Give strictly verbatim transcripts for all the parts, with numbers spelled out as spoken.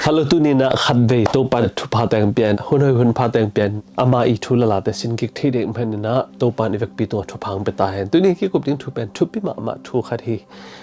Khat lo tuni-in ah khatvei Topa in thupha teng pian, hun hoi hun pha teng pian, ama i thu le late sin kik thei ding manin ah Topa in i vekpi tungah thupha hong pia ta hen. Tuni kikup ding thu pen thupi mahmah thu khat hi.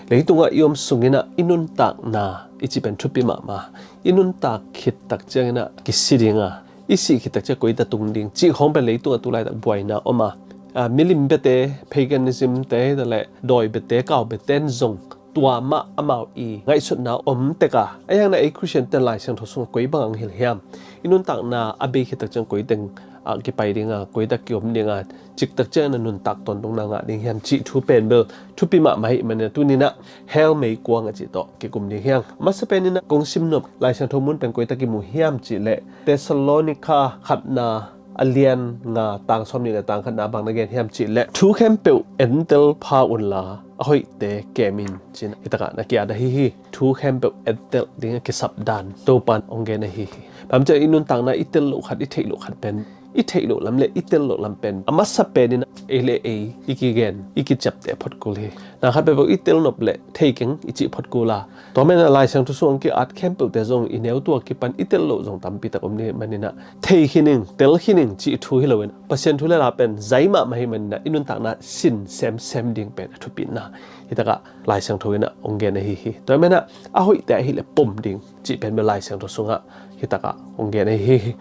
Leitungah i om sungin ah i nuntakna i cih pen thupi mahmah. I nuntak khit tak ciangin ah kisi ding a, i sih khit tak ciang koi ta tung ding cih khawng pen leitungah tu laitak buaina om a, a, milim biate, paganism te, le dawi biate, kau biate in zong tua mah amau i ngaihsutna om tek a, a hiangna ei Khristian ten Lai Siangtho sungah koi bang hong hilh hiam? I nuntakna a bei khit tak ciang koi teng a kipai ding a, koi tak kiom ding a, cik tak ciang na nuntak tawntungna ngah ding hiam cih thu pen bel thupi mahmah hi. Manin ah tuni-in ah hell meikuang a cih tawh kikum ding hi hang. Masa penin ah kong simnop Lai Siangtho mun pen koi tak kimu hiam cih leh Thessalonika khatna a lian nga tang sawmnih le tang khatna bang na gen hiam cih leh thu khempeuh entel pha unla a hoihte kem in ci-in ah hi takah na ki-at ahi hi. Thu khempeuh entel ding a kisap dan Topa in hong gen ahi hi. Bang hang hiam cih leh i nuntakna i tel loh khat, i theih loh khat pen, i theih loh lam le i tel loh lam pen a masa penin ah ei le ei i kigen, i kiciapteh phot kul hi. Na khat peuhpeuh i tel nop leh thei keng i cih phot kul a, tua manin ah Lai Siangtho sung hong ki-at khempeuhte zong i neu tua kipan i tel loh zong tampi tak om ding manin ah thei khin ing, tel khin ing cih thu hi loin Pasian thu le la pen zai mahmah hi manin ah i nuntakna sin semsem ding pen a thupina hi takah Lai Siangtho in ah hong gen ahi hi. Tua manin ah a hoihte ahih leh pom ding cih pen bel Lai Siangtho sungah hi takah hong gen ahi hi.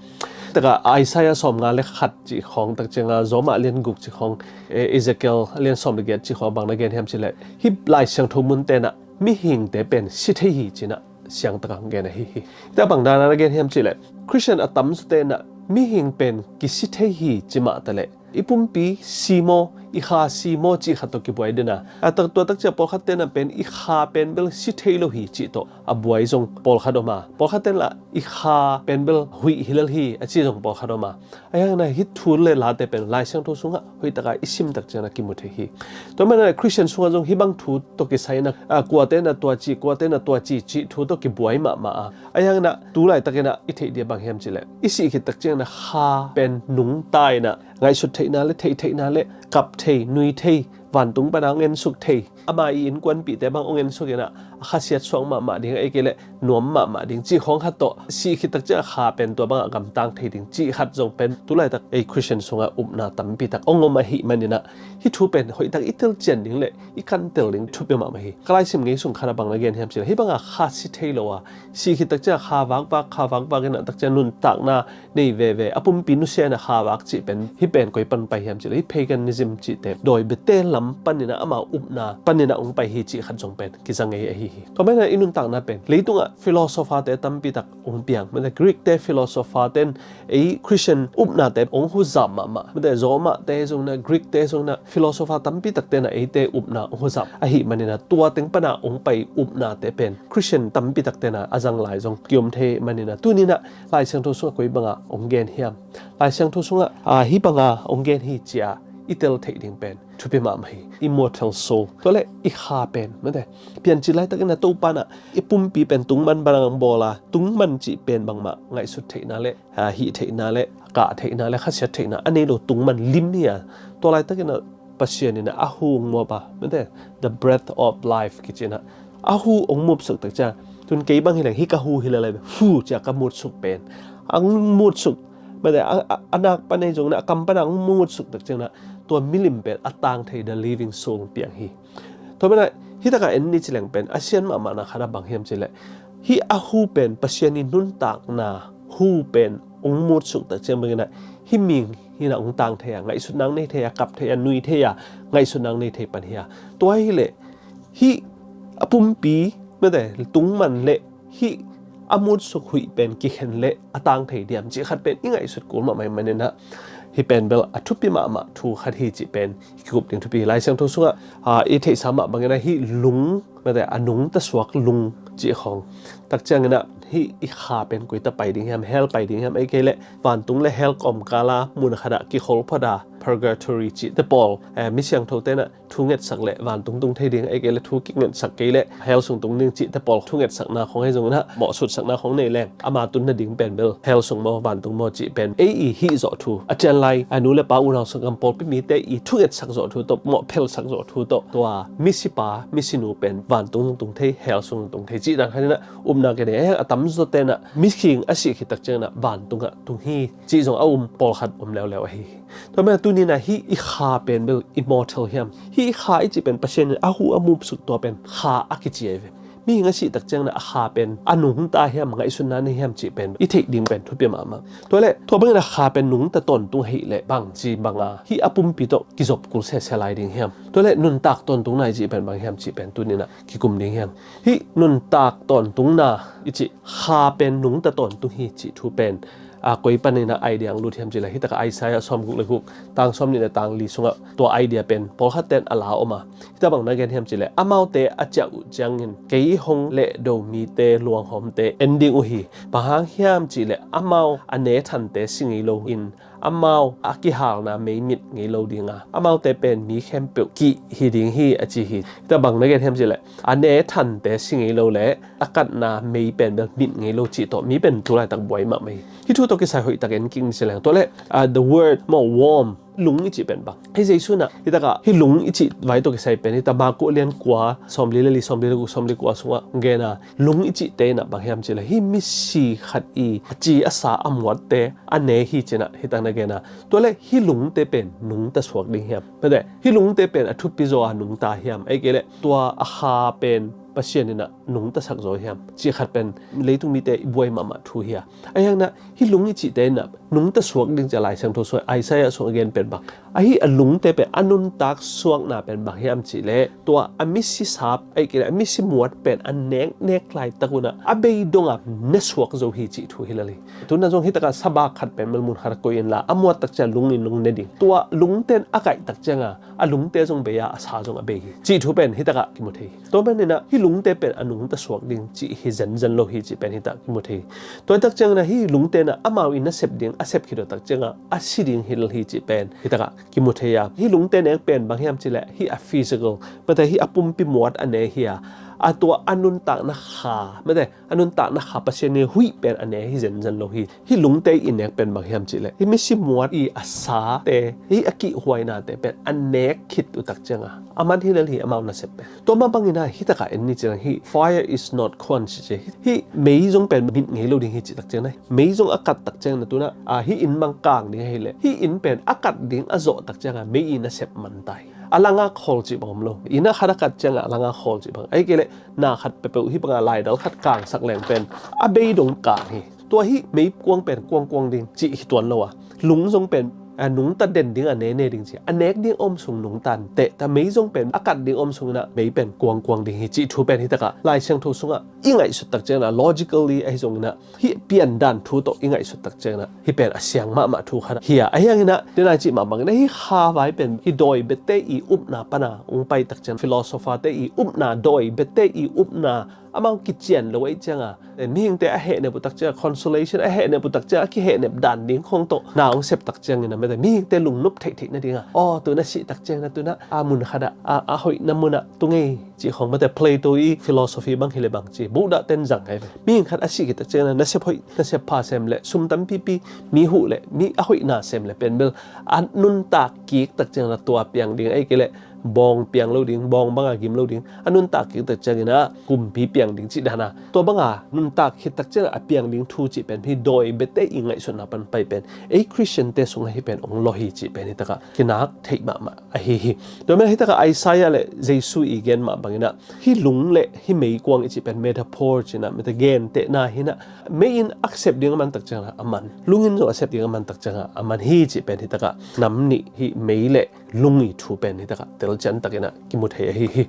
Hi takah Isaiah sawmnga le khat cih khawng tak ciang a, Rom a lian guk cih khawng, e, Ezekiel a lian sawm le giat cih khawng bang na gen hiam cih leh hih Lai Siangtho mun ten ah mihingte pen si thei hi ci-in ah siang takah hong gen ahi hi. Hi takah bang dan a na gen hiam cih leh Khristian a tamzaw ten ah mihing pen kisi thei hi ci mah ta leh i pumpi si maw, i kha si maw cih khat tawh kibuai den a, a tak tua tak ciang pawlkhat ten ah pen i kha pen bel si thei lo hi cih tawh a buai zong pawlkhat om a, pawlkhat ten lah i kha pen bel huih hi lel hi a ci zong pawlkhat om a. A hiangna hih thu le late pen Lai Siangtho sungah hoih takah i sim tak ciang a kimu thei hi. Tua manin ah Khristian sungah zong hih bang thu tawh kisai in ah, a, kuate in ah tua ci, kuate in ah tua ci cih thu tawh kibuai mahmah a, a hiangna tu laitakin ah i theih ding bang hiam cih leh i sih khit tak ciangin ah kha pen nungta in ah ngaihsut theihna le theih theihna le kap thei, nui thei, vantung pan a hong ensuk thei, ama i innkuanpihte bang hong ensuk in ah a khasiat suak mahmah ding, ei kei leh nuam mahmah ding cih khawng khat tawh sih khit tak ciang a kha pen tua bangah gamtang thei ding cih khat zong pen tu laitak ei Khristian sungah upna tampi tak hong om ahih manin ah hih thu pen hoih tak i tel cian ding le i kan tel ding thupi mahmah hi. Ka laisim ngei sung khat ah bang na gen hiam cih leh hih bangah kha si thei lo a, sih khit tak ciang kha vakvak, kha vakvak in ah tak ciang nuntakna nei veve, a pumpi nusia in ah kha vak cih pen, hih pen koi pan pai hiam cih leh hih paganism cihte, dawi biate lam panin ah amau upna panin ah hong pai hi cih khat zong pen kiza ngei ahi hi. Tua manin ah i nuntakna pen leitungah philosopher-te tampi tak hong piang. Mate Greek-te philosopher-te in ei Khristian upnate hong huzap mahmah. Mate Roma-te zong in ah, Greek-te zong in ah philosopher tampi takte in ah eite upna hong huzap ahih manin ah tua teng pan a hong pai upnate pen Khristian tampi takte in ah a zang lai zong kiom thei manin ah tuni-in ah Lai Siangtho sungah koi bang a hong gen hiam? Lai Siangtho sungah, a, hih bang a hong gen hi ci-a i tel theih ding pen thupi mahmah hi. Immortal soul, tua leh i kha pen, mate, piancil laitakin ah Topa in ah i pumpi pen tungman pan a hong bawl a, tungman cih pen bangmah ngaihsut theihna le, a, hih theihna le, kah theihna le, khasiat theihna a nei lo tungman lim hi a, tua laitakin ah Pasian in ah a hu hong muap a, mate, the breath of life kici in ah a hu hong mutsuk tak ciang, tun kei bang hi leng hih ka hu hi lel a, hu ci-a ka mutsuk pen, a hong mutsuk, mate, a, a, a nak pan ahi zongin ah a kam pan a hong mutsuk tak ciangin ah tua milim pen a tang thei, the living soul, piang hi. Tua manin ah hih takah en ni ci leng pen a sian mahmahna khat ah bang hiam cih leh hih a hu pen Pasian i nuntakna hu pen hong mutsuk tak ciang bangin ah hih mi in ah hong tang thei a, ngaihsutna hong nei thei a, kap thei a, nui thei a, ngaihsutna hong nei thei pan hi a. Tua hi leh hih a pumpi, mate, tungman le hih a mutsuk huih pen kikhen le a tang thei diam cih khat pen i ngaihsut kul mahmah ahih manin ah hih pen bel a thupi mahmah thu khat hi cih pen kikup ding thupi hi. Lai Siangtho sungah, a, i theihsa mah bangin ah hih lung, mate, a nungta suak lung cih khawng tak ciangin ah hih i kha pen koi ta pai ding hiam, hell pai ding hiam, ei kei leh vantung le hell kawmkal a mun khat ah kikhol phot a, purgatory cihte pawl, eh, mi siangthote in ah thu ngetsak leh vantung tung thei ding, ahih kei leh thu kingetsak kei leh hell sung tung ding cihte pawl thu ngetsakna khong ahi zongin ah mawhsutsakna khong nei leng ama tun nading pen bel hell sung maw vantung maw cih pen ei i hih zawh thu, a cianglai a nu le pa unau sanggam pawlpi mite i thu ngetsak zawh thu tawh, mawhphelsak zawh thu tawh, tua misipa misinu pen vantung tung thei, hell sung tung thei cih dan khat in ah um na gen hi. A tamzawte in ah mikhing a sih khit tak ciangin ah vantungah tung hi cih zong a um, pawlkhat om leuleu ahi hi. Tua manin ah tuni in ah hih i kha pen bel immortal hiam? Hih i kha i cih pen Pasian in a hu a mu suk tua pen kha a kici ahi ve. Mihing a sih tak ciangin ah a kha pen a nungta hiam, ngaihsutna nei hiam cih pen i theih ding pen thupi mahmah. Tua leh tua bangin ah kha pen nungta tawntung ahih leh bangci banga hih a pumpi tawh kizop kul sese lai ding hiam? Tua leh nuntak tawntungna i cih pen bang hiam cih pen tuni in ah kikum ding hiam? Hih nuntak tawntungna i cih kha pen nungta tawntung hi cih thu pen, a, koi panin ah idea hong lut hiam cih leh, hih takah Isaiah sawmguk le guk, tang sawmnih le tang li sungah tua idea pen pawlkhatte in a la om a. Hih takah bang na gen hiam cih leh, amaute a ciah uh ciangin kei hong lehdo mite luanghawmte en ding uh hi. Bang hang hiam cih leh amau a ne thante si ngei lo in, amau a kihalna mei mit ngei lo ding a, amaute pen mi khempeuh kih hi ding hi a ci hi. Hih takah bang na gen hiam cih leh, a ne thante si ngei lo leh a katna mei pen bel mit ngei lo cih tawh mi pen tu laitak buai mahmah hi. Hih thu tawh kisai hoihtak en kik ni ci leng. Tua leh, ah, the word maw, worm, lung i cih pen bang? Hih Jesu in ah hih takah hih lung i cih vai tawh kisai pen hih takah Marku lian kua, sawmli le li, sawmli le guk, sawmli kua sungah gen a, lung i cihte in ah bang hiam cih leh, hih misi khat i a ci a sa a muatte a ne hi ci-in ah hih takah na gen a. Tua leh hih lungte pen nungta suak ding hiam? Mate, hih lungte pen a thupi zaw a nungta hiam? Ahih kei leh tua a kha pen Pasian in ah nungta sak zaw hiam cih khat pen leitung mite i buai mahmah thu hi a. Ahi hangin ah hih lung i cihte in ah nungta suak ding ci-a Lai Siangtho sung, Isaiah sung a gen pen bang? Ahi, a lungte pen a nuntak suakna pen bang hiam cih leh, tua a misi sap, ahih kei leh a misi muat pen a neknek laitak un ah a bei dong a ne suak zo hi cih thu hi lel hi. Tu-in ah zong hih takah sabak khat pen bel mun khat ah koih inla, a muat tak ciang lung in hong ne ding. Tua lungte in a kaih tak ciang a, a lungte zong bei a, a sa zong a bei hi cih thu pen hih takah kimu thei hi. Tua manin ah hih lungte pen a nungta suak ding cih hi zenzen lo hi cih pen hih takah kimu thei hi. Tua tak ciangin ah hih lungte in ah amau i nasep ding a sep khit uh tak ciang a, a si ding hi lel hi cih pen hih takah kimu thei a. Hih lungte nek pen bang hiam cih leh, hih a physical, mate, hih a pumpi muat a ne hi a, a tua a nuntakna kha, mate, a nuntakna kha, Pasian in huih pen a ne hi zenzen lo hi. Hih lungte i nek pen bang hiam cih leh, hih misi muat i a sate, hih a kihhuainate pen a nek khit uh tak ciang a, a man hi lel hi amau nasep pen. Tua mah bangin ah hih takah en ni ci leng, hih fire is not quenched ci hi. Hih mei zong pen mit ngei lo ding hi cih tak ciang a, mei zong a kat tak ciangin ah tu-in ah, a, hih inn bang kang ding ahih leh, hih inn pen a kat ding a zawh tak ciang a, mei i nasep man ta hi. A lang a khawl cih bang om lo. Inn a khat a kat ciang a, a lang a khawl cih bang. Ahih kei leh na khat peuhpeuh hih bang a laidal khat kangsak leng pen a bei dong kang hi. Tua hih meikuang pen kuangkuang ding cih hi tuan lo a, lung zong pen, a, nungta den ding a nene ding ci a, a nek ding a om sung nungta in teh ta, mei zong pen a kat ding a om sungin ah mei pen kuangkuang ding hi cih thu pen hih takah Lai Siangtho sungah i ngaihsut tak ciangin ah, logically ahi zongin ah, hih piandan thu tawh i ngaihsut tak ciangin ah, hih pen a siang mahmah thu khat hi a. Ahi hangin ah, tu-in ah cih mah bangin ah, hih kha vai pen hih dawi biate i upna pan a hong pai tak ciang, philosopher-te i upna, dawi biate i upna, amau kician lo ahih ciang a, eh, mihingte a hehnep uh tak ciang a, consolation a hehnep uh tak ciang a, a kihehnep dan ding khong tawh na hong sep tak ciangin ah, mate, mihingte lungnop theihtheih nading a, aw, tu-in ah sih tak ciangin ah, tu-in ah, a, mun khat ah, a, a hoihna mun ah tu ngei cih khong, mate, Plato i philosophy bang hi leh bang ci, Buddha-te in zang hi ve. Mihing khat a sih khit tak ciangin ah, nasep hoih, nasep pha sem leh, sum tampipi, mi huh leh, mi a hoihna sem leh pen bel a nuntak kik tak ciangin ah tua piang ding, ahih kei leh bawng piang lo ding, bawng bang a gim lo ding, a nuntak kik tak ciangin ah kumpi piang ding cih dan a, tua bang a nuntak khit tak ciang a piang ding thu cih pen hih dawi biate i ngaihsutna pan pai pen, ei Christian-te sungah hih pen hong lawh hi cih pen hih takah kinak theih mahmah ahi hi. Tua manin hih takah Isaiah le Jesu i gen mah bangin ah, hih lung le hih meikuang i cih pen metaphor ci-in ah, mate, gentehna hi-in ah, mei in a sep ding a man tak ciang a, a man. Lung in zong a sep ding a man tak ciang a, a man hi cih pen hih takah nam nih, hih mei le lung i thu pen hi takah telcian takin ah kimu thei ahi hi.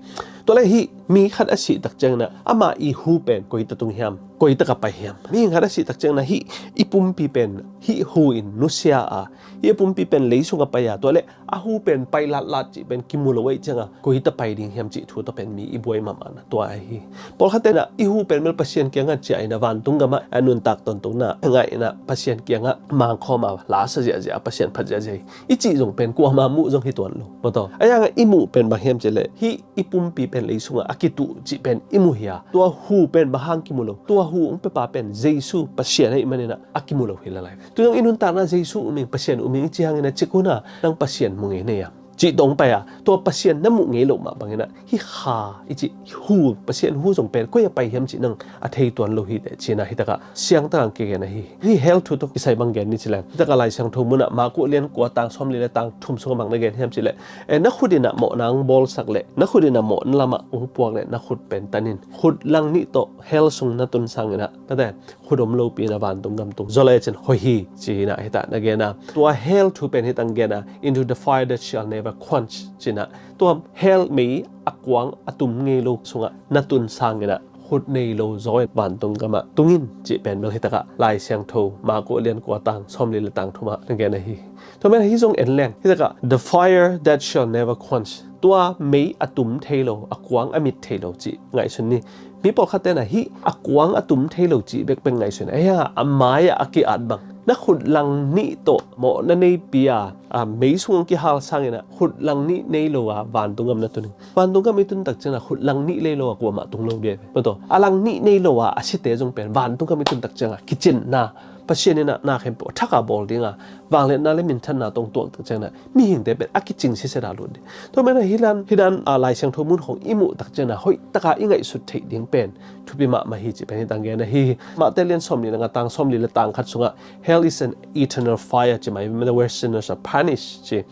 Tua le hih mi khat a sih tak ciangin ah amah i hu pen koi ta tung hiam, koi takah pai hiam? Mihing khat a sih tak ciangin ah hih i pumpi pen hih hu in nusia a, hih a pumpi pen lei sungah pai a, tua le a hu pen pai latlat cih pen kimu lo ahih ciangah koi ta pai ding hiam cih thu tawh pen mi i buai mahmahna tua ahi hi. Pawlkhat in ah i hu pen bel Pasian kiangah ciah in ah vantung gamah a nuntak tawntungna ngaih in ah Pasian kiangah mangkhawm a, la sa ziahziah a, Pasian phat ziahziah hi i cih zong pen kuamah muh zong hi tuan lo. Maw taw, a yang ah i muh pen bang hiam cih leh hih i pumpi pen lei sungah a kituh cih pen i muh hi a, tua hu pen bang hang kimu lo? Tua hu hong piapa pen Jesu Pasian ahih manin ah a kimu lo hi lel lai. Tu zong i nuntakna Jesu um ing, Pasian um ing i ci hangin ah cik hun a nang Pasian mu ngei na hiam cih tawh hong pai a, tua Pasian na muh ngei loh mah bangin ah hih kha i cih hu, Pasian hu zong pen koi a pai hiam cih nang a thei tuan lo hi teh ci-in ah hi takah siangtak in kigen ahi hi. Hell thu tawh kisai bang gen ni ci leng, hi takah Lai Siangtho mun ah Marku lian kua tang sawmli le tang thum sungah bang na gen hiam cih leh, e, na khut in ah mawhna hong bawlsak leh, na khut in ah mawhna lamah hong puak leh na khut pen tan in, khut lang nih tawh hell sung na tun sangin ah, ka te, khut om lopi in ah vantung gam tung zaw le cin hoih hi ci-in ah hi ta na gen a. Tua hell thu pen hi tang gen a, "Into the fire that shall never quench," ci-in ah, tua hell mei a kuang a tum ngei lo sungah na tun sangin ah khut nei lo zaw in vantung gamah tung in cih pen bel hi takah Lai Siangtho Marku lian kua tang sawmli le tang thum ah na gen ahi. Tua manin hih zong en leng, hi takah, "The fire that shall never quench." Tua mei a tum thei lo, a kuang a mit thei lo cih ngaihsun ni. Mi pawlkhat ten ah hih a kuang a tum thei lo cih bekbek ngaihsun a, a mai-ah a ki-at bang, na khut lang nih tawh mawhna neipi a, a, mei sung hong kihal sangin ah khut lang nih nei lo a vantung gam na tun hi. Vantung gam i tun tak ciangin ah khut lang nih nei lo a kuamah tung lo ding. Maw taw, a lang nih nei lo a a site zong pen vantung gam i tun tak ciangin ah kicinna, Pasian in ah na khempeuh a thak a bawl ding a, vangliatna le minthanna tawh hong tuak tak ciangin ah mihingte pen a kicing siset a lut ding. Tua manin ah hih dan, hih dan, a, Lai Siangtho mun khawng i muh tak ciangin ah hoih taka i ngaihsut theih ding pen thupi mahmah hi cih pen hi tang gen ahi hi. Matthai lian sawmli le nga tang sawmli le tang khat sungah, "Hell is an eternal fire," ci mai, "where sinners are punished," ci.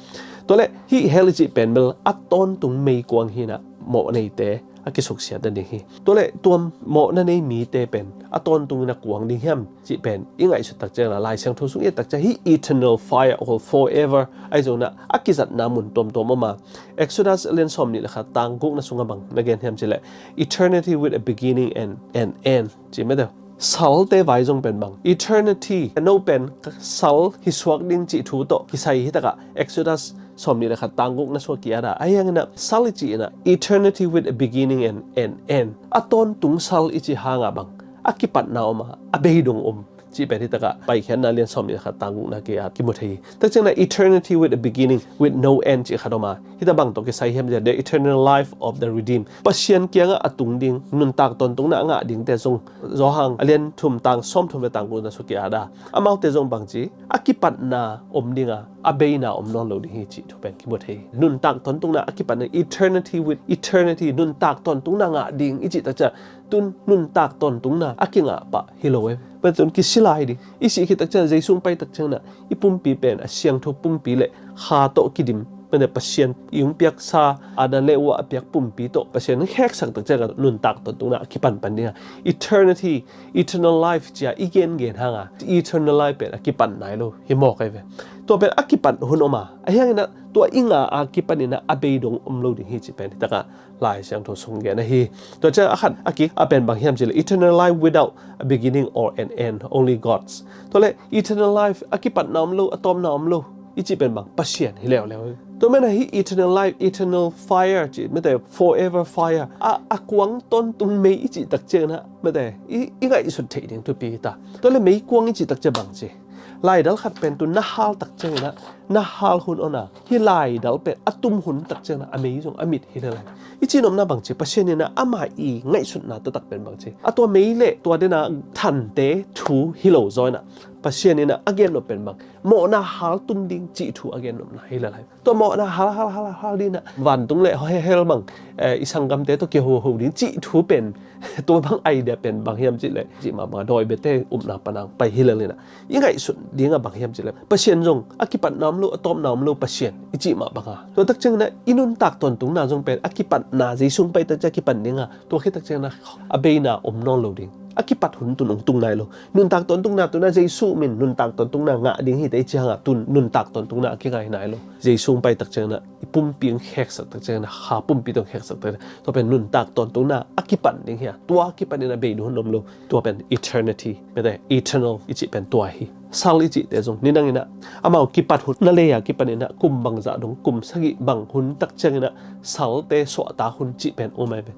Tua le hih hell i cih pen bel a tawntung meikuang hi-in ah mawhneite a kisuksiat nading hi. Tua le tua mawhna nei mite pen a tawntungin a kuang ding hiam cih pen i ngaihsut tak ciangin ah Lai Siangtho sung i et tak ciang hih eternal fire or forever ahi zongin ah a kizatna mun tuamtuam om a, Exodus lian sawmnih le khat tang gukna sungah bang na gen hiam cih leh, "Eternity with a beginning and an end," ci mete. Salte vai zong pen bang, eternity, no pen sal hi suak ding cih thu tawh kisai hi takah Exodus sawmnih le khat tang gukna sungah ki-at a, ahi hangin ah sal i cih in ah eternity with a beginning and an end, a tawntung sal i cih hangah bang a kipatna om a, a beidong om cih pen hi takah Paikhiatna lian sawmnih le khat tang gukna ki-at kimu thei hi. Tak ciangin ah eternity with a beginning, with no end cih khat om a, hi ta bang tawh kisai hiam cih leh, "The eternal life of the redeemed," Pasian kiangah a tung ding, nuntak tawntungna a ngah dingte zong Johan a lian thum tang sawmthum le tang gukna sungah ki-at a, amaute zong bang ci, a kipatna om ding a, a beina om nawn lo ding hi cih thu pen kimu thei hi. Nuntak tawntungna a kipatna, eternity with eternity, nuntak tawntungna ngah ding i cih tak ciang tun nuntak tawntungna a kingah pah hi lo e. Pen tun kisi lai ding. I sih khit tak ciang, Jesu hong pai tak ciangin ah i pumpi pen a siangtho pumpi le kha tawh kidim, pen Pasian i hong piaksa, Adam le Eva a piak pumpi tawh Pasian hong kheksak tak ciangin ah nuntak tawntungna a kipanpan ding a, eternity, eternal life ci-a i gengen hang a, eternal life pen a kipan nai lo hi mawk ahi ve. Tua pen a kipan hun om a, ahi hangin ah tua i ngah a kipanin ah a beidong om lo ding hi cih pen hi takah Lai Siangtho sung gen ahi. Tua ciang a khat a kik a pen bang hiam cih leh, "Eternal life without a beginning or an end, only God's." Tua le eternal life, a kipatna om lo, a tawpna om lo i cih pen bang, Pasian hi leuleu. Tua manin ah hih eternal life, eternal fire cih mete, forever fire, a, a kuang tawntung mei i cih tak ciangin ah mete, i, i ngaihsut theih ding thupi hi ta. Tua le meikuang i cih tak ciang bang ci, laidal khat pen tu na hal tak ciangin ah, na hal hun on a, hih laidal pen a tum hun tak ciangin ah a mei zong a mit hi lel lai. I cihnopna bang ci, Pasian in ah amah i ngaihsutna taktak pen bang ci, a tua mei le tua den a thante thu hi lo zaw in ah, Pasian in ah a gennop pen bang, mawhna hal tum ding cih thu a gennopna hi lel lai. Tua mawhna hal, hal, hal, hal ding in ah vantung le he-, hell bang, eh, i sanggamte tawh kihoho ding cih thu pen, tua bang idea pen bang hiam cih leh, cih mah bang a dawi biate upna pan a hong pai hi lel in ah, i ngaihsut ding a bang hiam cih leh, Pasian zong a kipatna om lo, a tawpna om lo Pasian i cih mah bang a. Tua tak ciangin ah i nuntak tawntungna zong pen a kipatna, Jesu hong pai tak ciang a kipan ding a, tua khit tak ciangin ah a beina om nawn lo ding. a kipat hun tun hong tung nai lo. Nuntak tawntungna tun ah Jesu min nuntak tawntungna ngah ding hi teh i cih hang ah tun nuntak tawntungna a kingai nai lo. Jesu hong pai tak ciangin ah i pumpi hong kheksak tak ciangin ah, kha pumpi tawh hong kheksak tak ciangin ah, tua pen nuntak tawntungna a kipan ding hi a, tua a kipan in a bei ding hun om lo. Tua pen eternity, mete eternal i cih pen tua hi. Sal i cihte zong ni nangin ah amau kipat hun na lei a kipan in ah kum bangzah dong, kum sagih bang hun tak ciangin ah salte suahtak hun cih pen om ahi ve.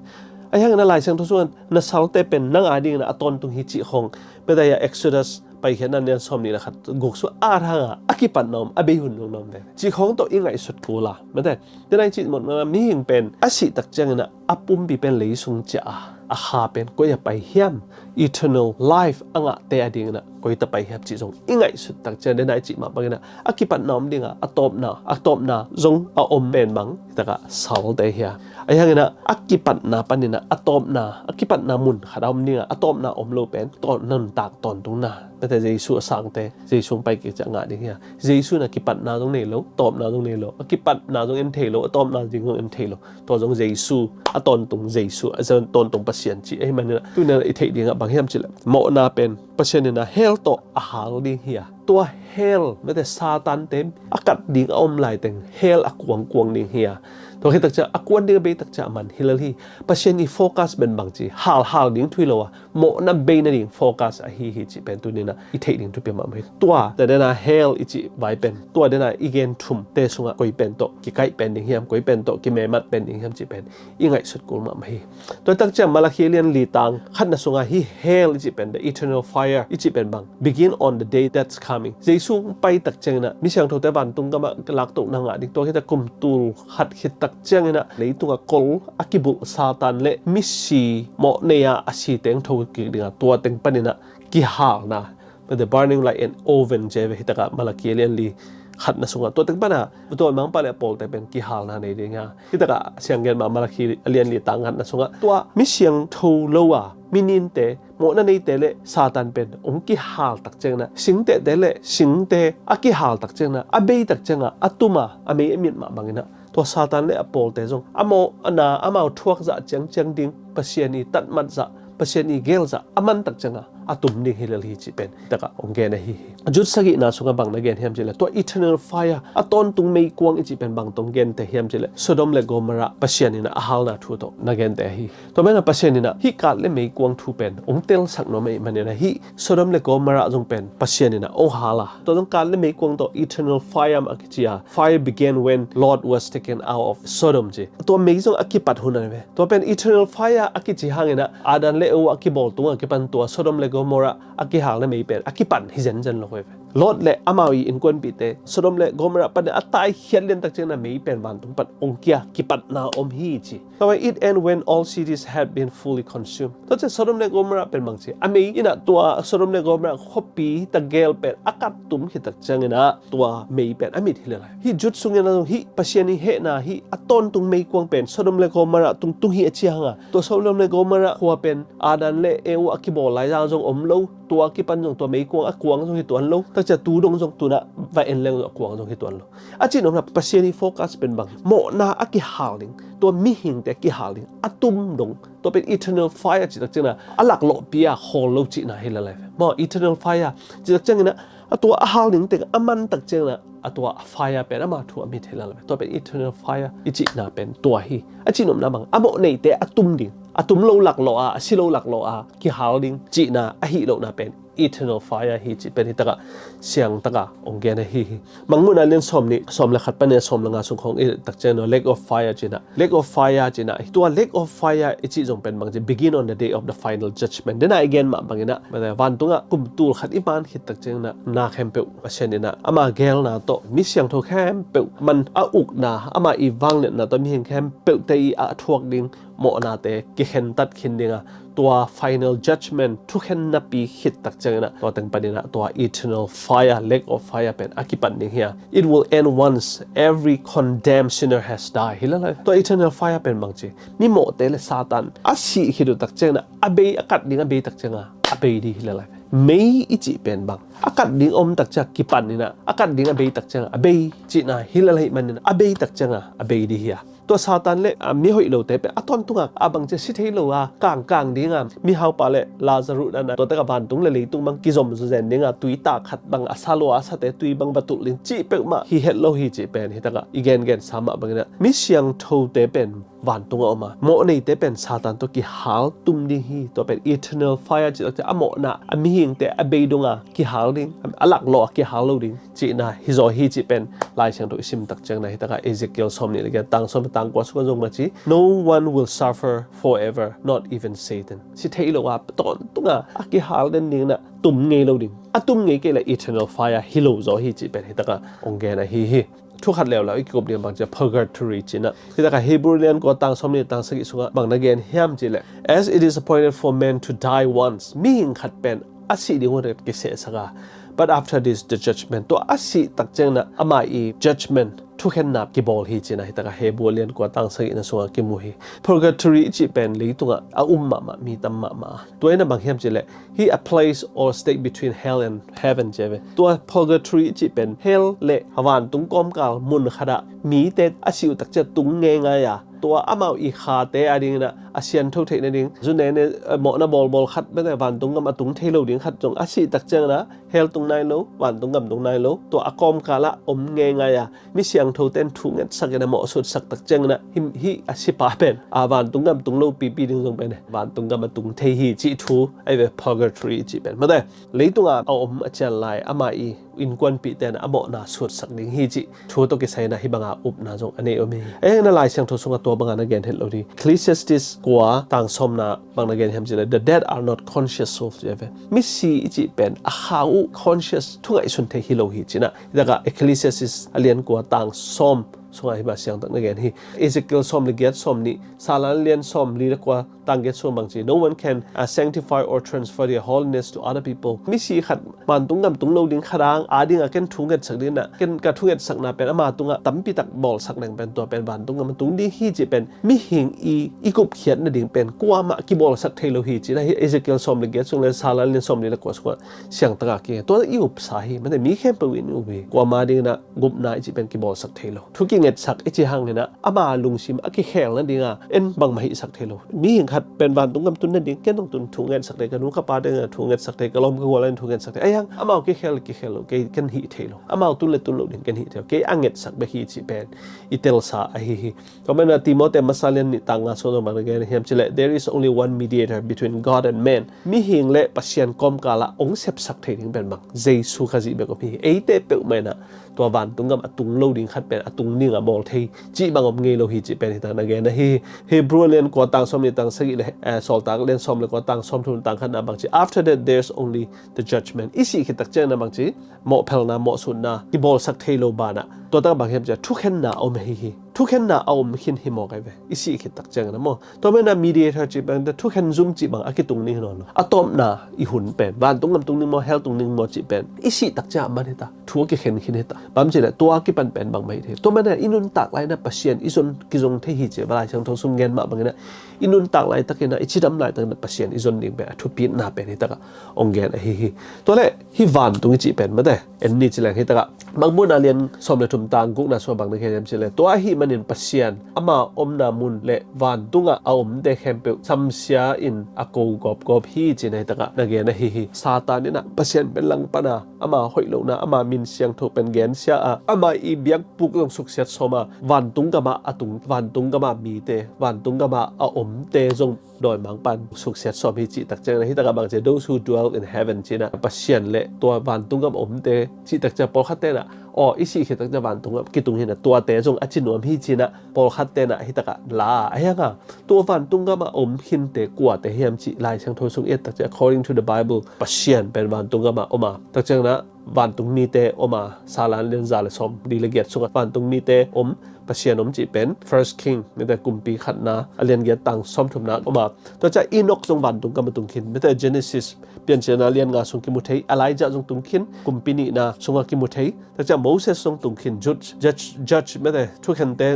Ahi hangin ah Lai Siangtho sungah na salte pen nang a dingin ah a tawntung hi cih khawng, mete a Exodus Paikhiatna lian sawm nih le khat guk sungah a thang a a kipatna om, a bei hun zong na om ve. Cih khawng tawh i ngaihsut kul a, mete, tena i cih mawkna mihing pen a sih tak ciangin ah a pumpi pen lei sung ciah a, a kha pen koi a pai hiam, eternal life a ngahte a dingin ah koi ta pai hiam cih zong i ngaihsut tak ciang, tena i cih mah bangin ah a kipatna om ding a, a tawpna, a tawpna zong a om pen bang, hi tak ah salte hi a. Ahi hangin ah a kipatna panin ah a tawpna, a kipatna mun khat a om ding a, a tawpna om lo pen, tawn, nuntak tawntungna, mete Jesu a sangte, Jesu hong pai kik ciang ngah ding hi a. Jesu in a kipatna zong nei lo, tawpna zong nei lo, a kipatna zong en thei lo, a tawpna ding zong en thei lo. Tua zong Jesu, a tawntung Jesu, a zong tawntung Pasian cih ahih manin ah, tuni in ah i theih ding ah bang hiam cih leh, mawhna pen Pasian in ah hell tawh a hal ding hi a, tua hell, mete Satan te a kat ding a om lai teng hell a kuangkuang ding hi a, tua khit tak ciang a kuan ding a bei tak ciang a man hi lel hi. Pasian i focus pen bang ci, halhal ding thu hi lo a, mawhna bei nading focus ahi hi cih pen tuni in ah i theih ding thupi mahmah hi. Tua tena hell i cih vai pen, tua tena i gen thumte sungah koi pen tawh kikaih pen ding hiam, koi pen tawh kimemat pen ding hiam cih pen i ngaihsut kul mahmah hi. Tua tak ciang Malakhi lian li tang khatna sungah hih hell i cih pen, the eternal fire i cih pen bang, begin on the day that's coming. Jesu hong pai tak ciangin ah mi siangthote vantung gamah laktohna ngah ding, tua khit a kum tul khat khit tak ciangin ah leitungah kol a kibulh Satan le misi mawh nei a a site hong tho kik ding a, tua teng panin ah kihalna, the burning like an oven ci ve, hi tak ah Malakhi lian li khatna sungah, tua teng pan ah tua Mangpau le a pawlte pen kihalna nei ding a, hi tak ah siang gen mah Malakhi lian li tang khatna sungah tua mi siangtho lo a, mi ninte, mawhna neite le Satan pen hong kihal tak ciangin ah, singtehte le singte a kihal tak ciangin ah, a bei tak ciangin ah, a tum a, a mei a mit mah bangin ah, tua Satan le a pawlte zong a mawhna, amau thuak zah ciangciang ding, Pasian i tatmat zah, Pasian i gel zah a man tak ciangin ah a tum ding hi lel hi cih pen hi tak ah hong gen ahi hi. Jude sagihna sungah bang na gen hiam cih leh, tua eternal fire, a tawntung meikuang i cih pen bang tawh hong gente hiam cih leh, Sodom le Gomorrah Pasian in ah a halna thu tawh na gente ahi. Tua manin ah Pasian in ah hih kat le meikuang thu pen hong telsak nuam ahih manin ah, hih Sodom le Gomorrah zong pen Pasian in ah hong hal a, tua zong kat le meikuang tawh eternal fire mah a kici a, fire began when Lot was taken out of Sodom ci. Tua mei zong a kipat hun ahi ve. Tua pen eternal fire a kici hangin ah Adam le Eva a kibawl tungah kipan tua Sodom le Gomorrah a kihalna mei pen a kipan hi zenzen lo hi ve. Lot le amau i innkuanpihte Sodom le Gomorrah pan a taikhiat lian tak ciangin ah mei pen vantung pan hong kia, kipatna om hi ci. Tua it end when all cities had been fully consumed. Tua ciang Sodom le Gomorrah pen bang ci, a mei in ah tua Sodom le Gomorrah khuapi tagel pen a kat tum khit tak ciangin ah tua mei pen a mit hi lel a. Hih Jude sungin ah hih Pasian i hehna, hih a tawntung meikuang pen Sodom le Gomorrah tung tung hi a ci hang a, tua Sodom le Gomorrah khua pen Adam le Eva a kibawl laizang zong om lo, tua kipan zong tua meikuang a kuang zong hi tuan lo, tak ciang tu dong zong tu in ah va en leng zong a kuang zong hi tuan lo. A cih nopna Pasian i focus pen bang, mawhna a kihal ding, tua mihingte a kihal ding, a tum dong, tua pen eternal fire cih tak ciangin ah a laklawhpi a khawl lo cihna hi lel a. Maw, eternal fire cih tak ciangin ah a tua a hal ding teng a man tak ciangin ah a tua a fire pen ama thu a mit hi lel a. Tua pen eternal fire i cihna pen tua hi. A cih nopna bang, a mawh neite a tum ding, a tum lo laklawh a, a si lo laklawh a kihal ding cihna ahih lohna pen eternal fire hi cih pen hi tak ah siang tak ah hong gen ahi hi. Mangmuhna lian sawm nih, sawm le khat pan a sawm le nga sung khawng i et tak ciang, lake of fire cihna, lake of fire cihna, tua lake of fire i cih zong pen bang ci, begin on the day of the final judgment. Tena i gen mah bangin ah, mete, vantungah kum tul khat i man khit tak ciangin ah na khempeuh Pasian in ah ama gelna tawh mi siangtho khempeuh man a ukna, ama i vangliatna tawh mihing khempeuhte i a thuak ding mawhnate kikhentat khin ding a, tua final judgment thukhennapi khit tak ciangin ah tua teng panin ah tua eternal fire, lake of fire pen a kipan ding hi a. It will end once every condemned sinner has died. Hi lel a, tua eternal fire pen bang ci, mi mawhte le Satan a sih khit uh tak ciangin ah a bei, a kat ding a bei tak ciangin ah a bei ding hi lel a. Mei i cih pen bang, a kat ding om tak ciang kipan in ah, a kat ding a bei tak ciangin ah a bei cihna hi lel ahih manin ah a bei tak ciangin ah a bei ding hi a. Tua Satan le a mi hoih lote pen a tawntunga a bangci si thei lo a kangkang dinga mihaupa le Lazarus ana tua taka vantung le leitung bang kizom zuzen dinga tuita khat bang a sa lua a sate tui bang va tulh ding cih peuhmah hi het lo hi cih pen hitaka i gengen sa mah bangina mi siangthote pen vantung a om a mawhneite pen Satan tawh kihal tum ding hi. Tua pen eternal fire cih takte a mawhna a mihingte a beidunga kihal ding a laklawh a kihal lo ding cihna hizaw hi cih pen Lai Siangtho i sim tak ciangna hitaka Ezekiel sawm nih le giat tang sawm tang kua sungah zong na ci no one will suffer forever, not even Satan. Si thei lo a tawntunga a kihal den dingna tum ngei lo ding a tum ngei kei la eternal fire hi lo zaw hi cih pen hitaka ong gen ahi hi. Thu khat leuleu i kikup ding bang cia purgatory cina hitaka Hebrew lian kua tang sawm nih tang sagih sungah bang na gen hiam cih leh as it is appointed for men to die once mihing khat pen a sih ding hun kisehsaka but after this the judgment tua a sih tak ciangna ama i judgment thukhenna kibawl hi cina hitaka Hebrew lian kua tang sagihna sungah kimu hi. Purgatory i cih pen leitungah a um mahmah mi tam mahmah a tua ina bang hiam cih leh hi a place or state between hell and heaven ci ve. Tua purgatory i cih pen hell le vantung kawmkal mun khatah mite a sih uh tak ciah tung ngeingai a tua amau i khate a dingina a siantho theih nading zunene mawhna bawlbawl khat mete vantung gam a tung thei lo ding khat zong a sih tak ciangina hell tung nai lo vantung gam tung nai lo tua a kawmkalah om ngeingai a mi siangthote in thu ngetsak in a mawhsutsak tak ciangina hi a sipa pen a vantung gam tung lo pipi ding zong pen vantung gam a tung thei hi cih thu ai ve purgatory i cih pen mate leitunga a om a cian lai ama i innkuanpihte in a mawhna sutsak ding hi cih thu tawh kisaina hi banga upna zong a nei om hi. Engna Lai Siangtho sunga tua banga na gen het lo ding Ecclesiastes kua tang sawmna bang na gen hiam cih leh the dead are not conscious souls ci ve. Misi i cih pen a khau uh conscious thu ngaihsun thei hi lo hi cina hitaka Ecclesiastes a lian kua tang sawm sungah hi ba siangtak na gen hi. Ezekiel sawm le giat sawm nih Salan lian sawm li le kua tang giat sung bang ci no one can uh, sanctify or transfer their holiness to other people. Misi khat vantung gam tung lo ding khat ang a dinga ken thu ngetsak dingna ken ka thu ngetsakna pen ama tungah tampi tak bawlsak leng pen tua pen vantung gam tung ding hi ci pen mihing i i kupkhiat nading pen kuamah kibawlsak thei lo hi cina hi Ezekiel sawm le giat sung le Salan lian sawm li le kua sungah siangtaka ki tua i upsa hi mate mi khempeuh in i up hi kuama dingna gupna i cih pen kibawlsak thei lo. Thu kingetsak i cih hangina ama lungsim a kikhel nadinga en bangmah hihsak thei lo. Mihing khat pen vantung gam tun nading ken hong tun thu ngetsak thei ka nu ka pa dinga thu ngetsak thei ka lawm ka gual in thu ngetsak thei ai hang amau kikhel kikhel lo kei ken hih thei lo amau tun le tun lo ding ken hih thei lo kei a ngetsak bek hi cih pen i telsa ahi hi. Tua mana Timote masa lian nih tang nga sung zong bang na gen hiam cih leh there is only one mediator between God and man. Mihing le Pasian kawmkalah ong sepsak thei ding pen bang Jesu Khazih bek om hi. Eite peuhmah inah tua vantung gam a tung lo ding khat pen a tung ding a bawl thei cih bang om ngei lo hi cih pen hi ta na gen ahi hi. Hebrew lian kua tang sawm nih tang sagih le eh, Sawltak lian sawm le kua tang sawm thum tang khatna bang ci after that there's only the judgment. I sih khit tak ciangna bang ci mawhphelna mawhsutna kibawlsak thei lo banah tua tak bang hiam cia thukhenna a om ahi hi. Thukhenna a om khin hi maw kai ve i sih khit tak ciangna maw tua mena mediator cih bang thukhen zum cih bang a kitung ning hi nawn lo a tawpna i hun pen vantung gam tung ning maw hell tung ning maw cih pen i sih tak cia a man hi ta thu a kikhen khin hi ta bam cih le tua kipan pen bang mah hi thei tua mena i nuntak laina Pasian i zon kizong thei hi cih Lai Siangtho sung gen mah bangina i nuntak laitakinah i cidam laitakinah Pasian i zon ding pen a thupitna pen hi takah ong gen ahi hi. Tua le hi vantung i cih pen mate en ni ci leng hi takah Mangmuhna lian sawm le thum tang gukna sua bang na gen hiam cih le tua ahi manin Pasian ama omna mun le vantungah a omte khempeuh samsia in a ko gawpgawp hi ci na hi takah na gen ahi hi. Satan inah Pasian pen langpana ama hoih lohna ama min siangtho pen gensia a ama i biakpuk zong suksiat sawma vantung gamah a tung vantung gamah mite vantung gamah a omte zong dawimangpan suksiat sawm hi cih tak ciangin a hi takah bang cia those who dwell in heaven cina Pasian le tua vantung gam omte cih tak cia pawlkhat tenah aw i sih khit tak cia vantung gam kitung hina tuate zong a ci nuam hi cina pawlkhat tenah hi takah la a hianga tua vantung gamah om khinte kuate hiam cih Lai Siangtho sung et tak cia according to the Bible Pasian pen vantung gamah om a tak ciangin a vantung mite om a Salan lian za le sawm li le giat sungah vantung mite om Pasian om cih pen First King mite kumpi khatna a lian giat tang sawm thumna om a tua cia Enoch zong vantung gam a tung khin mite Genesis piancilna lian nga sung kimu thei Elijah zong tung khin kumpi nihna sungah kimu thei tua cia Moses zong tung khin Judge Judge Judge mite thukhente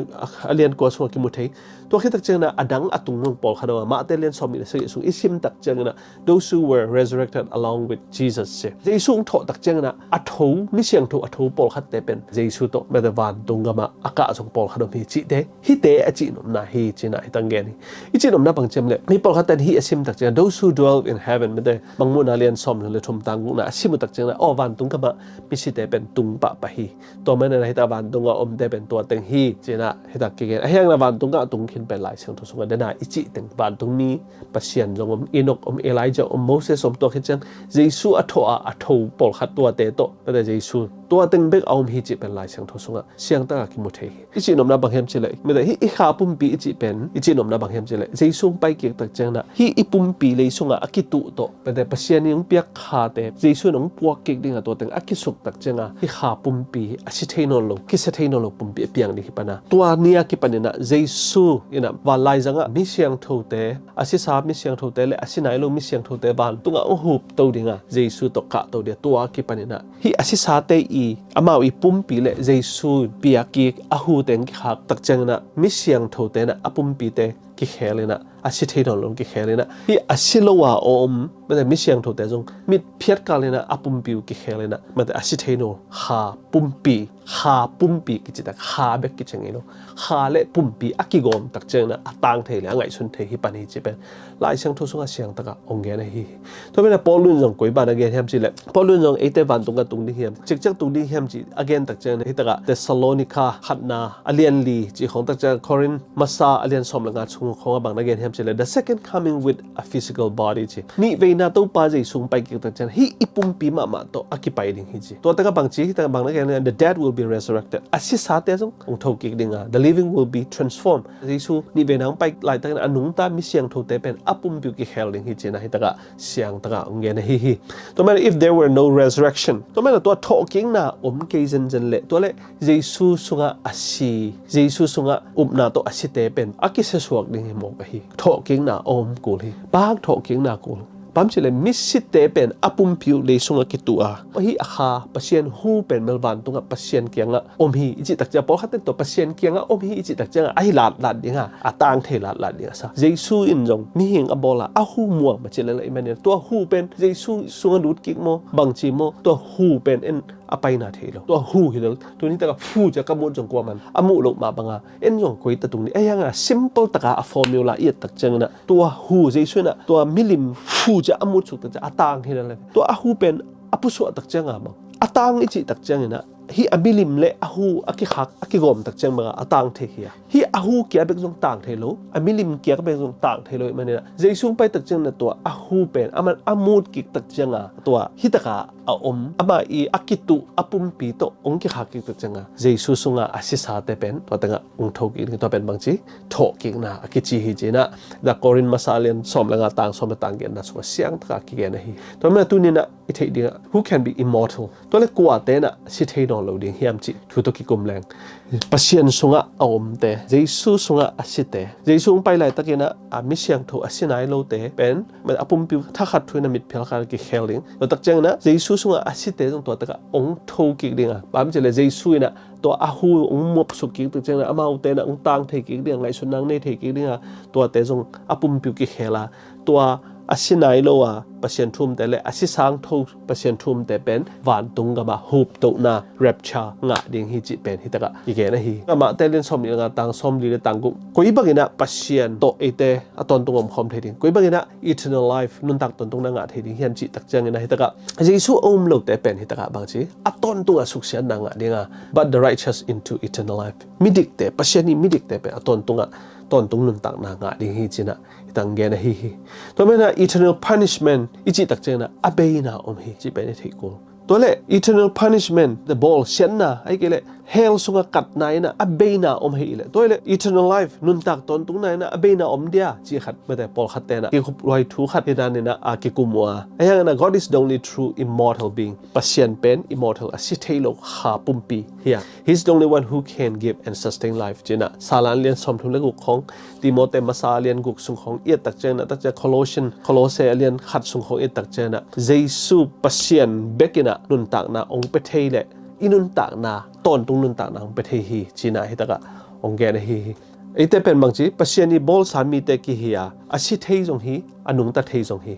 a lian kua sungah kimu thei Tua khit tak ciangin ah a dang a tung lo pawlkhat om a, Mate lian sawm nih le sagih sung i sim tak ciangin ah, "Those who were resurrected along with Jesus," ci. Jesu hong thawh tak ciangin ah a tho, mi siangtho a tho pawlkhatte pen Jesu tawh mate vantung gamah a kah zong pawlkhat om hi cihte, hihte a cihnopna hi ci-in ah hi tang gen hi. I cihnopna bang ci hiam leh, mi pawlkhatte in hih a sim tak ciangin, "Those who dwell in heaven," mate Mangmuhna lian sawm le thum tang gukna a sim uh tak ciangin ah, aw, vantung gamah misite pen tung pahpah hi. Tua manin ah hih tak vantung a omte pen tua teng hi ci-in ah hih tak kigen. Ahih hangin ah vantung gah tung khin pen Lai Siangtho sungah den a i cih teng, vantung mi Pasian zong om, Enoch om, Elijah om, Moses om, tua khit ciang Jesu a thawh a, a tho pawlkhat tuate tawh, mate Jesu tua teng bek a om hi cih pen Lai Siangtho sungah siangtak a kimu thei hi. I cihnopna bang hiam cih leh, mate hih i kha pumpi i cih pen i cihnopna bang hiam cih leh, Jesu hong pai kik tak ciangin ah hih i pumpi lei sungah a kituh tawh, mate Pasian in hong piak khate Jesu in hong puak kik ding a, tua teng a kisuk tak ciangin ah hih kha pumpi, a si thei nawn lo, kisia thei nawn lo pumpi a piang ding hi pan a, tua ni a kipanin ah Jesu in ah vanlaizang ah mi siangthote, a sisa mi siangthote le a si nai lo mi siangthote vantungah hong hupto ding a, Jesu tawh kahto ding a, tua a kipanin ah hih a sisate i, amau i pumpi le Jesu piak kik a hute hong kikhak tak ciangin ah mi siangthote in ah a pumpite kikhel in ah, a si thei nawn lo kikhel in ah, hih a si lo a om, mate mi siangthote zong mitphiat kal in ah a pumpi uh kikhel in ah, mate a si thei nawn lo kha pumpi, kha pumpi kici tak, kha bek kici ngei lo, kha le pumpi a kigawm tak ciangin ah a tang thei le a ngaihsun thei hi pan hi cih pen Lai Siangtho sungah siangtak a hong gen ahi hi. Tua manin ah Paul in zong koi ban a gen hiam cih leh, Paul in zong eite vantung gah tung ding hiam, cikciang tung ding hiam cih a gen tak ciangin ah hih tak ah Thessalonica khatna a lian li cih khawng tak ciang, Korin masa a lian sawm le nga sung khawng ah bang na gen hiam cih leh, "The second coming with a physical body," ci. Nihveina Topa Jesu hong pai kik tak ciangin ah hih i pumpi mahmah tawh a kipai ding hi ci. Tua tak ah bang ci, hih tak ah bang na gen leh, "The dead will be resurrected." A sisate zong hong tho kik ding a, "The living will be transformed." Jesu nihveina hong pai laitakin a nungta mi siangthote pen a pumpi uh kikhel ding hi ci-in ah hih tak ah siangtak a hong gen ahi hi. Tua manin, if there were no resurrection, tua manin tua thawhkikna om kei zenzen leh, tua leh Jesu sungah a si, Jesu sungah upna tawh a site pen a kisiasuak ding hi mawk ahi. Thawhkikna a om kul hi. Bang hang thawhkikna kul? Bang hang cih leh misite pen a pumpi uh lei sungah kituh a, hih a kha, Pasian hu pen bel vantungah Pasian kiangah om hi i cih tak ciang, pawlkhatte in tua Pasian kiangah om hi i cih tak ciangah a hi latlat ding a, a tang thei latlat ding a sa. Jesu in zong mihing a bawl a, a hu muang mah ci lel ahih manin, tua hu pen Jesu sungah lut kik maw, bangci maw, tua hu pen en a paina thei lo. Tua hu hi lel. Tuni tak ah hu ci-a ka mut zong kuaman a muh loh mah bang a, en zong koi ta tung ding. Ahih hangin ah simple tak a, a formula i et tak ciangin ah, tua hu, Jesu in ah tua milim hu ci-a a mutsuk tak ciang a tang hi lel. Tua a hu pen a pusuah tak ciang a bang, a tang i cih tak ciangin ah, hih a milim le a hu a kikhak, a kigawm tak ciang bang a, a tang thei hi a. Hih a hu kia bek zong tang thei lo, a milim kia bek zong tang thei lo ahih manin ah, Jesu hong pai tak ciangin ah tua a hu pen aman a mut kik tak ciang a, tua hih tak a a om, amah i a kituh a pumpi tawh hong kikhak kik tak ciang a, Jesu sungah a sisate pen tua teng ah hong tho kik ding, tua pen bangci, thawhkikna a kici hi ci-in ah, The Korin masa lian sawm le nga tang sawm le tang giatna sungah siangtak a kigen ahi. Tua manin ah tuni-in ah i theih ding ah, who can be immortal? Tua leh kuate in ah si thei nawn lo ding hiam cih thu tawh kikum leng, Pasian sungah a omte, Jesu sungah a site, Jesu hong pai laitakin ah a mi siangtho, a si nai lote pen a pumpi uh thakhat thu-in ah mitphiat kal a kikhel ding. Tua tak ciangin ah Jesu sungah a site zong tua tak ah hong tho kik ding a, bang hang cih leh Jesu in ah tua a hu hong muapsuk kik tak ciangin ah amaute in ah hong tang thei kik ding a, ngaihsutna hong nei thei kik ding a, tuate zong a pumpi uh kikhel a, tua a si nai lo a Pasian thu-umte le a si sangtho Pasian thu-umte pen vantung gamah huptohna, rapture, ngah ding hi cih pen hih tak ah kigen ahi. Mate lian sawm nih le nga tang sawm li le tang guk, koi bangin ah Pasian tawh eite a tawntung omkhawm thei ding, koi bangin ah eternal life, nuntak tawntungna ngah thei ding hiam cih tak ciangin ah hih tak ah Jesu a um lote pen hih tak ah bangci, a tawntung a suksiatna ngah ding a, "But the righteous into eternal life." Midikte, Pasian i midikte pen a tawntung ah tawntung nuntakna ngah ding hi ci-in ah hih tak ah gen ahi hi. Tua manin ah eternal punishment i cih tak ciangin ah a beina om hi cih pen i theih kul. Tua leh eternal punishment, the bawlsiatna, ahih kei leh hell sungah katna in ah a beina om hi leh, tua leh eternal life, nuntak tawntungna in ah a beina om dia cih khat, mate pawlkhatte in ah kikuphuai thu khat hi dan in ah a kikum uh a. Ahih hangin ah, God is the only true immortal being. Pasian pen immortal, a si thei lo kha pumpi hi a. He is the only one who can give and sustain life ci-in ah Salan lian sawmthum le guk khawng, Timote masa lian guk sung khawng i et tak ciangin ah, tak ciang Colossian, Colosse a lian khat sung khawng i et tak ciangin ah, Jesu Pasian bek in ah nuntakna hong pia thei leh i nuntakna, tawntung nuntakna hong pia thei hi ci-in ah hih tak ah hong gen ahi hi. Eite pen bangci, Pasian i bawlsa mite kihi a, a si thei zong hi, a nungta thei zong hi.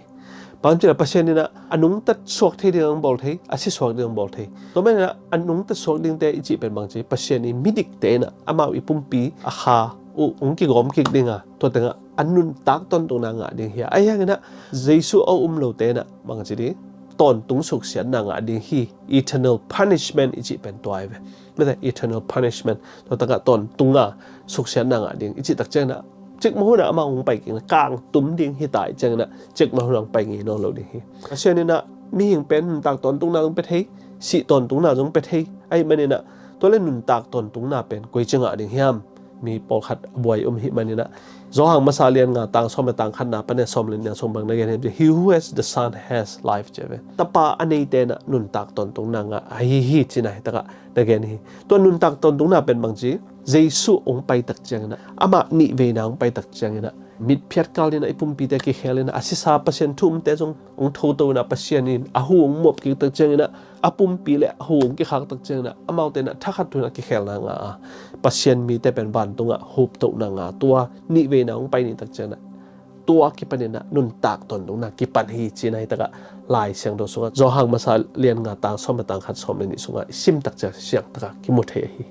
Bangci la Pasian in ah a nungta suak thei ding ang bawl thei, a si suak ding ang bawl thei. Tua manin ah a nungta suak dingte i cih pen bangci, Pasian i midikte in ah amau i pumpi a kha uh hong kigawm kik ding a, tua tengah a nuntak tawntungna ngah ding hi a. Ahi hangin ah Jesu a um lote in ah bangci ding, tawntung suksiatna ngah ding hi, eternal punishment i cih pen tua hi ve. Mete eternal punishment, tua tengah tawntunga suksiatna ngah ding i cih tak ciangin ah, cikmah hun ah amah hong pai kik na, kang tum ding hi ta i ciangin ah, cikmah hun ah hong pai ngei nawn lo ding hi. Pasian in ah mihing pen nuntak tawntungna zong pia thei, sih tawntungna zong pia thei. Ahi manin ah, tua le nuntak tawntungna pen koi ci ngah ding hiam? Mi pawlkhat a buai um hi manin ah, Johan masa lian nga tang sawm le tang khatna pan a sawm le nih sung bang na gen hiam ci, "He who has the Son has life," ci ve. Tapa a neite in ah nuntak tawntungna ngah ahi hi, cina hi takah na gen hi. Tua nuntak tawntungna pen bangci, Jesu hong pai tak ciangin ah, amah nih veina hong pai tak ciangin ah, mitphiat kal in ah i pumpite kikhel in ah, a sisa Pasian thu umte zong hong thoto in ah, Pasian in a hu hong muap kik tak ciangin ah, a pumpi le a hu hong kikhak tak ciangin ah, amaute in ah thakhat thu in ah kikhelna ngah a, Pasian mite pen vantungah huptohna ngah, tua nih veina hong pai ni tak ciangin ah, tua kipanin ah nuntak tawntungna kipan hi, cina hi takah Lai Siangtho sungah, Johan masa lian nga tang sawm le tang khat, sawm le nih sungah i sim tak ciang siang takah kimu thei ahi.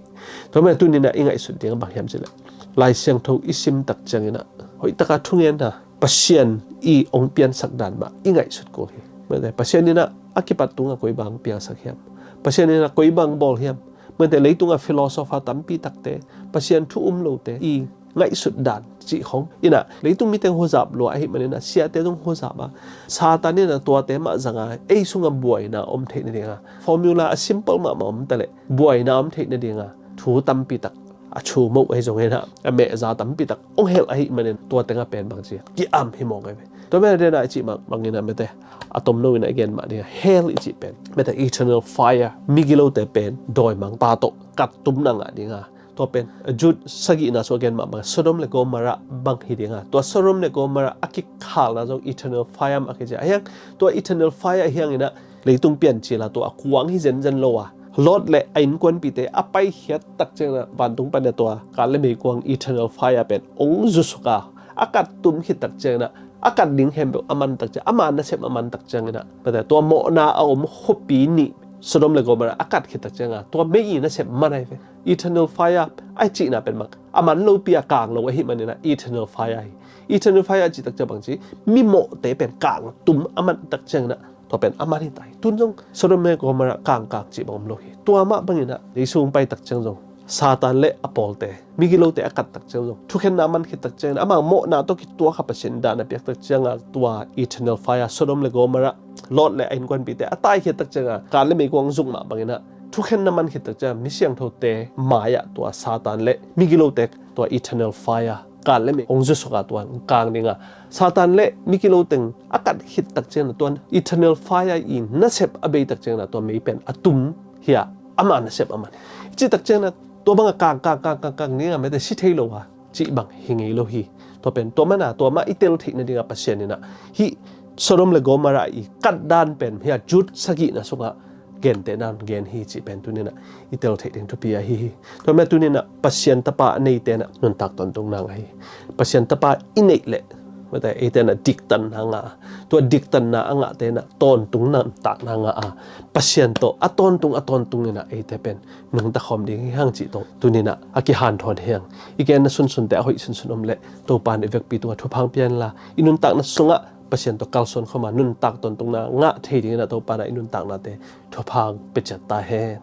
Tua manin ah tuni in ah i ngaihsut ding bang hiam ci le, Lai Siangtho i sim tak ciangin ah hoih taka thungenna, Pasian i hong piansak dan mah i ngaihsut kul hi. Mete Pasian in ah a kipat tungah koi bang hong piangsak hiam? Pasian in ah koi bang hong bawl hiam? Mete leitungah philosopher tampi takte, Pasian thu um lote i ngaihsut dan cih khong in ah, leitung mite hong huzap lua ahi manin ah, siate zong huzap a, Satan in ah tuate mah zanga ei sungah buaina om theih nadinga, formula a simple mahmah om ta leh buaina om theih nadinga thu tampi tak, a thu moh ahi zongin ah, a mehza tampi tak hong helh ahi manin, tua tengah pen bangci a ki-am hi mawk ahi ve. Tua manin ah i cih mah bangin ah, mete a tomno in ah i gen mah ding a, hell i cih pen, mete eternal fire, migilote pen dawimangpa tawh kattumna ngah ding a, tua pen Jude sagihna sung a gen mah bang, Sodom le Gomorrah bang hi ding a, tua Sodom le Gomorrah a kikhalna zong eternal fire mah a kici a. Ahi hang tua eternal fire ahi hangin ah leitung piancil a, tua a kuang hi zenzen lo a, Lot le a innkuanpite a paikhiat tak ciangin ah, vantung pan a tua kal le meikuang eternal fire pen hong zusuk a, a kattum khit tak ciangin ah, a kat ding khempeuh a man tak ciang, ama nasep a man tak ciangin ah, mete tua mawhna a om khuapi nih Sodom le Gomorrah a kat khit tak ciangin ah, tua mei i nasep man ahi ve. Eternal fire a cihna pen bang, a man lopi a kang lo ahi manin ah eternal fire hi. Eternal fire a cih tak ciang bangci, mimawhte pen kangtum a man tak ciangin ah, tua pen a man hi ta hi. Tun zong Sodom le Gomorrah kangkang cih bang om lo hi. Tua mah bangin ah Jesu hong pai tak ciang zong, Satan le a pawlte, migilote a kat tak ciang zong, thukhenna a man khit tak ciangin ah, amau mawhna tawh kituak a Pasian in dan a piak tak ciangin ah, tua eternal fire, Sodom le Gomorrah, Lot le a innkuanpite a tai khit tak ciangin ah, kal le meikuang zuk mah bangin ah, thukhenna man khit tak ciangin ah, mi siangthote mai-ah tua Satan le migilote tua eternal fire, kal le mei hong zusuk a, tua kang ding a, Satan le migilo teng a kat khit tak ciangin ah, tua eternal fire i nasep a bei tak ciangin ah, tua mei pen a tum hi a, ama nasep a man. I cih tak ciangin ah, tua bang a kang, kang, kang, kang, kang ding a, mete si thei lo a cih bang hi ngei lo hi. Tua pen, tua man a, tua mah i tel theih nading a Pasian in ah, hih Sodom le Gomorrah i kat dan pen hi a, Jude sagihna sungah gentehna gen hi cih pen tuni in ah i tel theih ding thupi ahi hi. Tua manin tuni in ah Pasian Tapa a neite in ah nuntak tawntungna ngah hi. Pasian Tapa i neih leh, mete eite in ah diktanna ngah a, tua diktanna a ngahte in ah tawntung nuntakna ngah a, Pasian tawh a tawntung, a tawntung in ah eite pen nungta khawm ding hi hang cih tawh tuni in ah a kihanthawn hi hang. I genna sunsunte a hoih sunsun om leh Topa in i vekpi tungah thupha hong pia inla, i nuntakna sungah Pasian tawh kalsuan khawm a, nuntak tawntungna ngah thei dingin ah Topa in ah i nuntaknate thupha hong pia ciat ta hen.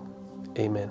Amen.